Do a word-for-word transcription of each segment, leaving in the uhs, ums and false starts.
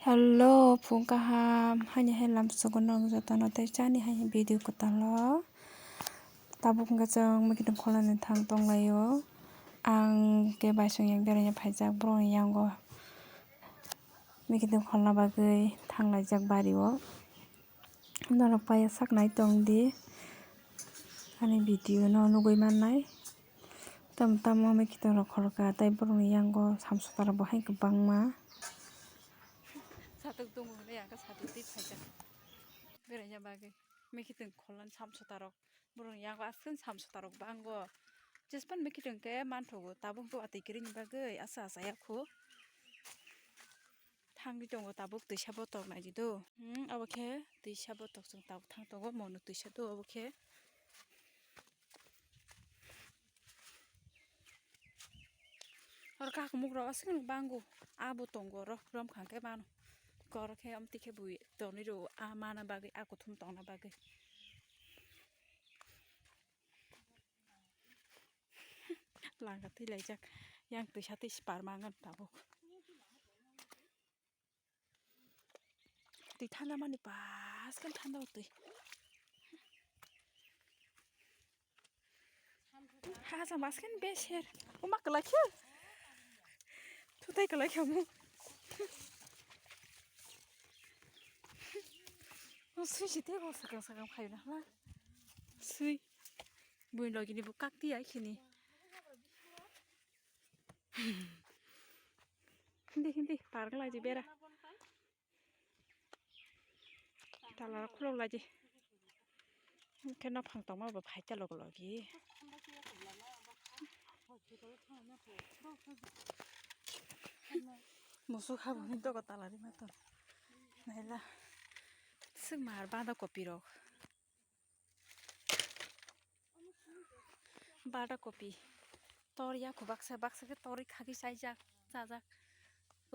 Hello, phung kaham, haini hai lamsogo nog jotono tei chani hai video kwtalo. Tabuk hwnkhe chwng mikitwng kholani thang tonglaio. Ang khe baisong yang beraina phaijak, borokni yango mikitwng kholna bagwi thanglaijak bario. Norok paiya sak nai tongdi, ani video no nugwi mannai. Tamo tamo mikitwng rok khorokha, tei borokni yango samsoktarok bo hai kwbangma. Satok tongo hwnwi ang khe satok twi phaikha beraina bagwi. Mikitwng kholnani samsoktarok borokni yango aswk samsoktarok bango. Jespan mikitwng khe manthogo, tabuk bo atwi kwrwini bagwi asa asa yakho. Thangwi tongo tabuk twisa botok naidi do. Hmm, abo khe twisa botok chwng tabuk thang tongo, mono twisa do abo khe. Oro kakumuk rok aswk bango, abo tongo oro romkhang khe mano. Kor khe amtwi khe bui tonwi rw, a mana bagwi, a kuthum tongna bagwi. Langka twi laijak, yang twisa twi sipar mangan tabuk. Twi thanda mani bas khe thanda o twi. Ha sa bas khe beser. O ma kwlai khe. Thutai kwlai khe mo. O sui si te bo sakang sakang khai na la. Sui. Buin logi ni bo kak ti ai khini. Hindi, hindi, park lai di bera. Tala rok khulok lai di. Khe no phang tongma bo phai chalok logi. Musuk habo ni dogo tala ri ma to. Naila. Sik mar banda kopi rok. Bada kopi. Tor yakho baksa, baksa khe torwi khagwi chaijak, chajak.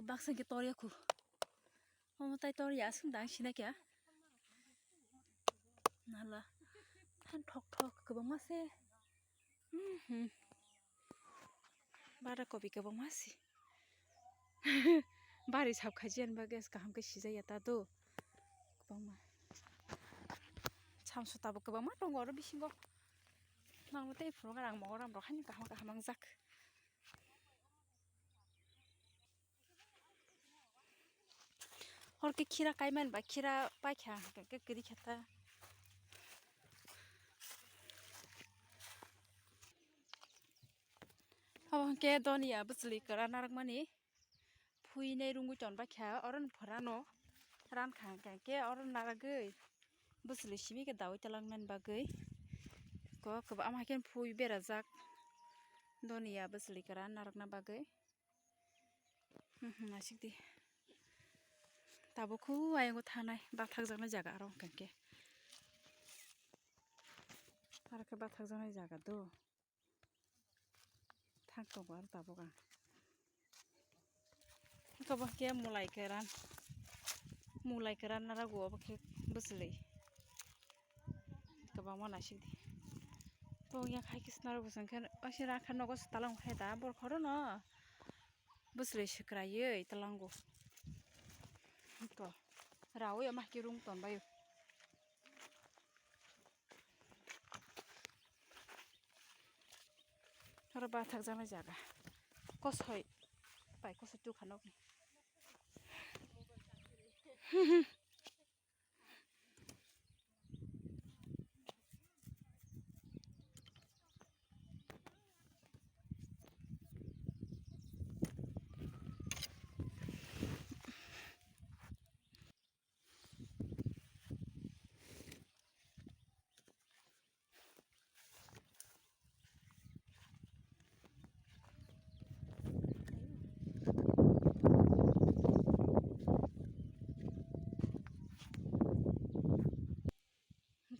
Baksa khe tor yakho. Omo tai tor ya aswk dang sina kya. Nala. Than thok thok kwbangma se. Mhm. Bada kopi kwbangma se. Bari sap khaji ani bagwi kaham khe sijak ya ta do. Kwbangma. Samso tabuk kwbangma tongo oro bisingo. Nangno tei phunukgo ang mogoram rok haino kaham kaham wngjak. Hor khe khira kaimani ba khira paikha hwnkhe kwrwi khe ta. Obo hwnkhe doniya bwchwlwi kwran narwkmani. Phuinai rungwi tonbaikha, oroni phorano rankha hwnkhe oro narwgwi bwchwlwi simi khe daui twlangnani bagwi. Kok kwbangma khe phui berajak doniya bwchwlwi kwran narwkna bagwi. Hmm, hmm, naisik di. Tabuk khu ayongo thanai bathakjaknai jaga aro hwnkhe. Aro khe bathakjaknai jaga do. Thang tongo aro tabuk ang. Tabuk khe mulai kwran. Mulai kwran narago obo khe bwchwlwi. Kwbangma naisik di. Bo wngya khai khe swnaro bwswng khe oise rakha nogo swtalang khai da borok khorono. Bwchwlwi swkraiwi tlango. To raui ama khe rung tonbaio. Oro bathakjaknai jaga. Kosoi pai kosoi tukha nokni.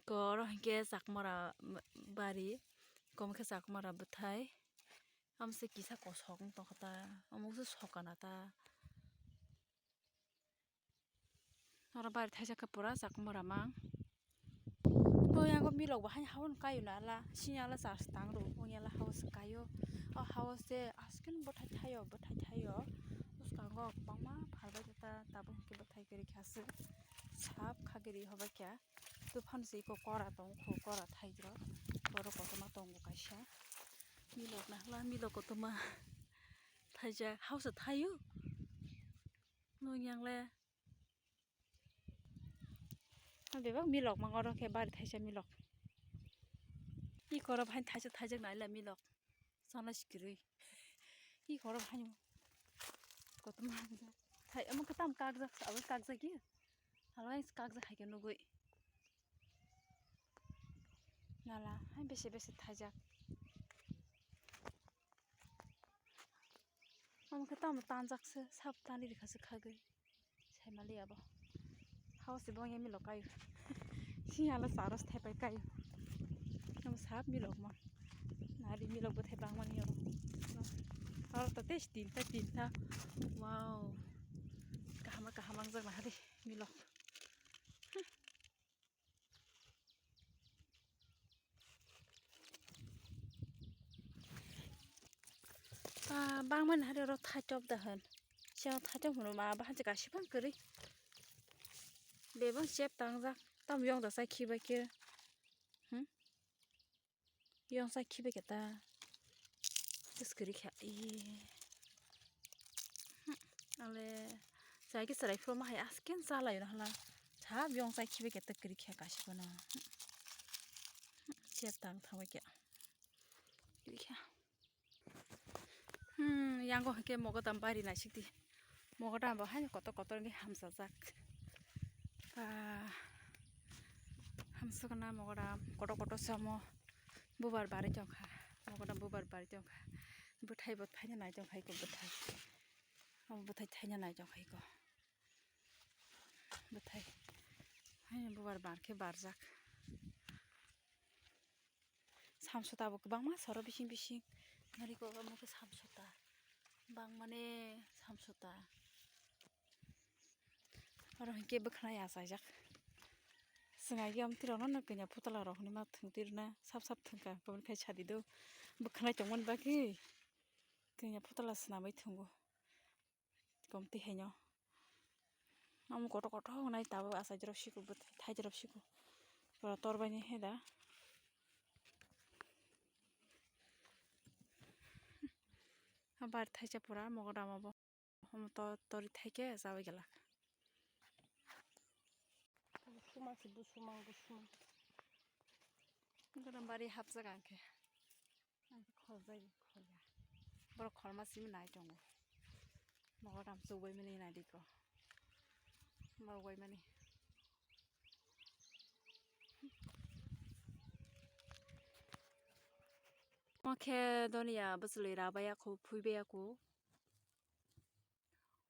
Koro hinkhe chakmara bari, kom khe chakmara bwthai, amse kisa kosok wng tongkha ta, omo se sokana ta. Oro bari thaisa khe pura chakmara mang. Bo yango milok bo haino hao no kaio na ala, sini ala church tang rw, wngya ala hao se kaio. O hao se aswk khe bwthai thaio, bwthai thaio. Bwskango kwbangma phalbai khe ta, tabuk hwnkhe bo Kiri kha se sap kha kiri hoba kya. Tufan se iko kora tong kho, kora thai jro. Boro kotorma tongo kaisa. Milok na hla milok kotorma. Thaija hausa thaio. Nung yang le. Bebak milok mang oro khe bari thaisa milok. Iko oro bhai thaisa thaijak nai le milok. Sana sikirui. Iko oro bhai. Kotorma. Thai amo khe tam kakjak, abo kakjak ya. Alo ang kakjak hai khe nugui. Nala hai bese bese thaijak. Amo khe tamo tanjak se sab tani rikha se khagwi. Sai mali abo. Hao se bong yami lo kayo. Si hala saros thai pai kayo. Amo sab milok ma. Nari milok bo thai bang mani abo. Aro ta tes tinta tinta. Wow. Kahama kahama ang jak na hari milok. Ah, bangmani hari oro thaitok da hwn. Siya thaitok hwnwi ma bahai se kaisa bang kwrwi. Bebak chep tangjak. Tam yong da sai khibai khe. Hmm? Yong sai khibai khe ta. Tis kwrwi kha. Ih. Hmm. Ale sai khe chwrai phuru ma hai asken cha lai na hala. Sab yong sai khibai khe ta kwrwi kha kaisa bono. Hmm. Chep tang thangbai khe. Kwrwi kha. Hmm, yango hwnkhe mogodam bari naisik di. Mogodam bo hai kotor kotor wngwi hamsajak. Ah, hamsukna mogodam kotor kotor samo bubar bari tongkha. Mogodam bubar bari tongkha. Bwthai bo thaina nai tongkha iko bwthai. Abo bwthai thaina nai tongkha iko. Bwthai. Hai bubar bar khe barjak. Samsota bo kwbangma soro bising bising. Nari ko omo khe samsota. Bangmani samsota. Oro hinkhe bwkhwnai achaijak. Swngaiya amtwi rokno no kanya putala rok hinwi ma thwngtwi rwna sap sap thwngkha. Koboni khai sadi do. Bwkhwnai tongmani bagwi kanya putala swnamwi thwngo. Komtwi haino. Amo kotor kotor wngnai tabuk achaijrok siko bwthai thaijrok siko. Pura torbaini hai da. Bari thaisa pura mogodam abo. Omo to tori thaikhe chawi gela. Sumang se busumang busumang. Mogodam bari hapjak ang khe. Ang khe khorjai khorya. Borok khorma simi nai tongo. Mogodam chubaimani nai diko. Borok baimani. Omo khe doniya bwchwlwi rabaiya kho, phuibaiya kho.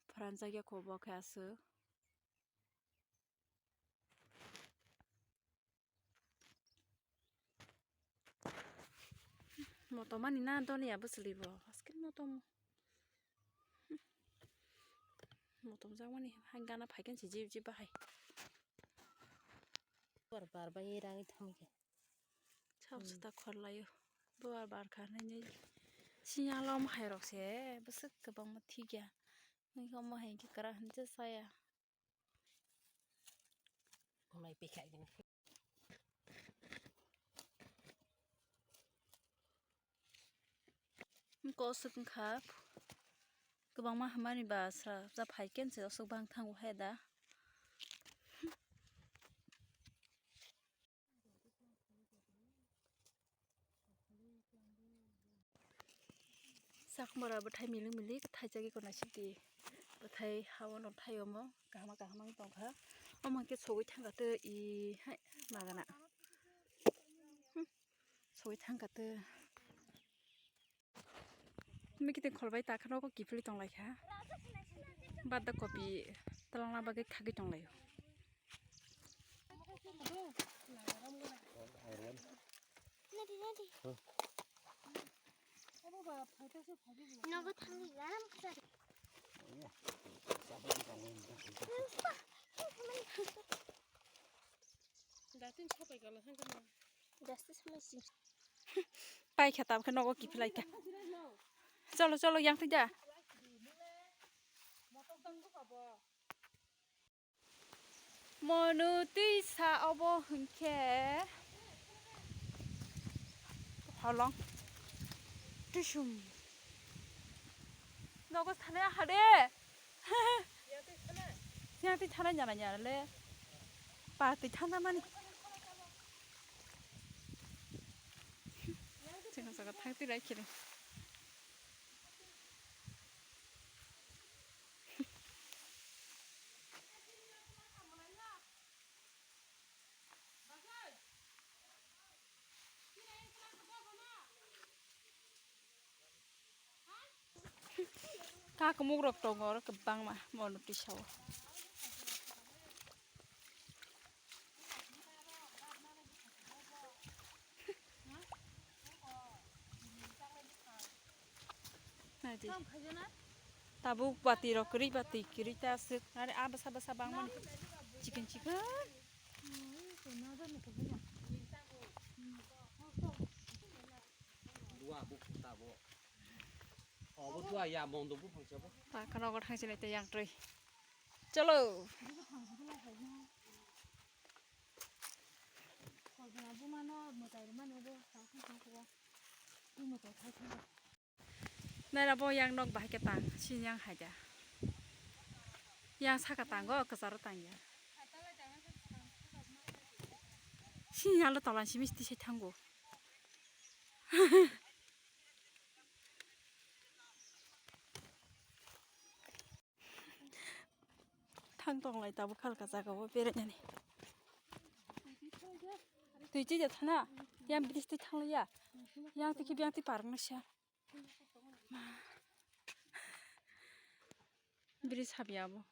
Pharanjakya kho bo khe aswk. Motom ani na doniya bwchwlwi bo. Aswk motom. Motom jakmani hai gana phaikhe se jib jib bahai. Bar bar bai rangwi thangwi khe. Sab sata khorlaio. Bo bar bar kha nini. Siyalom hai rok se bwswk kwbangma thikya. Nini omo hai khe kwrak hinwi saya. Mai pekhai gini. Kosuk wngkha kwbangma hamani ba sa ja phai khe se aswk bang thango hai da. Sakmara bwthai milik milik thaijagwi konaisingtwi bwthai ha-o no thai omo kahama kahama wng tongkha. Omo hwnkhe sogwi thangkha tei i hai magana. Hmm. Sogwi thangkha tei. Mikitwi kholbai takha nogo kiphilwi tonglaikha. Bada kopi twlangna bagwi khagwi tonglaio. Nogo thangwi lam kwchari. Paikha tabkhe nogo kiphilai kha. Cholo, cholo, yang thai da. Mono twisa obo hwnkhe holong twisum. Nogo thane hade. Yang twi thana nyana nyana le. Pa twi thana mani. Chino saka thang twi rai khiri. Kakumuk rok tongo oro kwbangma mono twisao. Naidi. Tabuk bati rok kwrwi, bati kwrwi ta aswk. Are a bwsa bwsa bangmani. Chikon chikon. Dua bu tabuk. Obo dua ya mondo bu phangsa bu. Ta khana ogo thangsinai tei yang trwi. Cholo. Naira bo yang nok bahai khe tang, sini yang hai da. Yang saka tango, kwcharo tang ya. Sini yang lo tolan simi sti sai thango. Thang tong lai tabuk halka jaga o berainani. Twi chi ja thana, yang bridge twi thang ya. Yang twi ki yang twi park na sha. Bridge hab ya bo.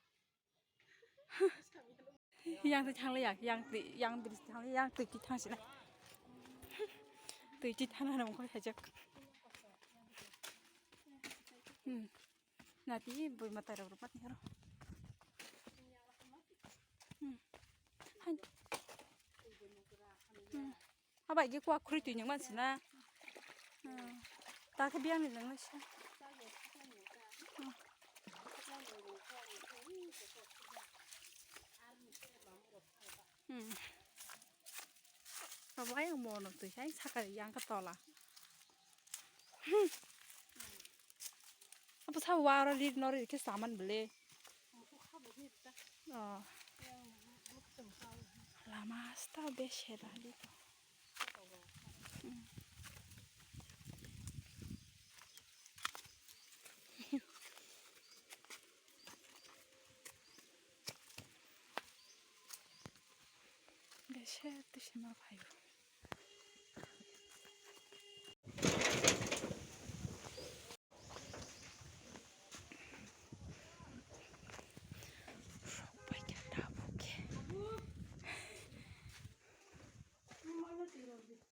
Yang twi thang ya, yang twi, yang bridge thang yang twi ki thang sina. Twi chi thana na mukha hajak. Hmm. Nati bui mata rok rok patni aro. Hmm. Hai. Hmm. Abai ge kuak khuri twi nang mansi na. Hmm. Ta khe biang ni nang nasi. Hmm. Hmm. Abo ayang mono twi hai saka yang ka tola. Hmm. Abo sa wara rir nori khe saman bele. Oh. Lama asta be sera di to. Hmm. Bese twi sima phaio.